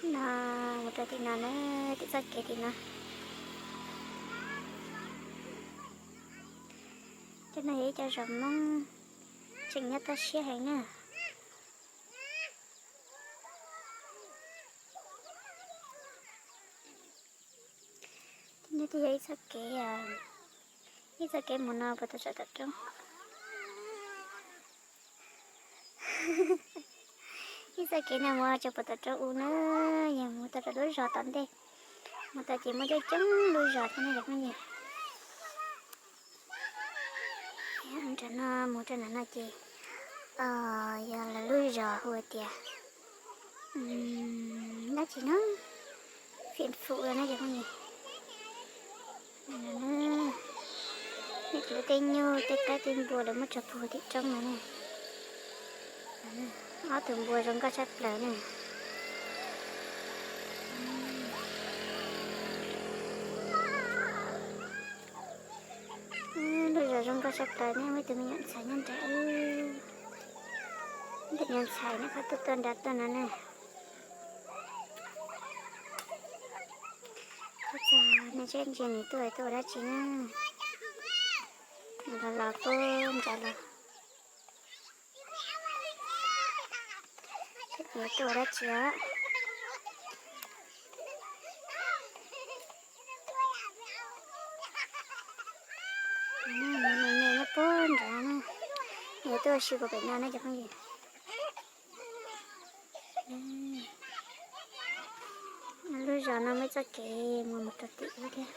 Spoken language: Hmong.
No, mus rau tim no na, tim txoj kev tim no. Cov no yog ib co zos Hmoob tseem nyob toj siab heev na. Nyob twb yog ib txoj kev, ib txoj kev mus no puas tau tsaum tom roob. Ib txoj kev no mus tsaum puas tom roob u na, yog mus tau rau lub zos tom ntej. Mus tau ces muaj coob coob lub zos thiab na cov phooj ywg. Nram no mus rau nram no ces yog lawv lub zos hu tias dab tsi no, Fim Fum no na cov phooj ywg. Tej nyuj tej qaib tej npua lawv muab tso puag tim roob no na. Ob tug npua zoo nkauj tshaj plaws na. Lub zos zoo nkauj tshaj plaws ne, muaj ib tug me nyuam ntxhais nyob nrad. Tus me nyuam ntxhais nyob qhov tuaj tuaj nrad tuaj no ne. Tab txog nej seb ntsia nws tuaj tuaj ua dab tsi na. Nws los los puag nrad los. Seb nws tuaj ua dab tsi os. Nws me me nyob puag nrad na. Nws tuaj ua si puag pem no ne cov phooj ywg. Lub zos no muaj ib txoj kev mus mus rau tim ub thiab.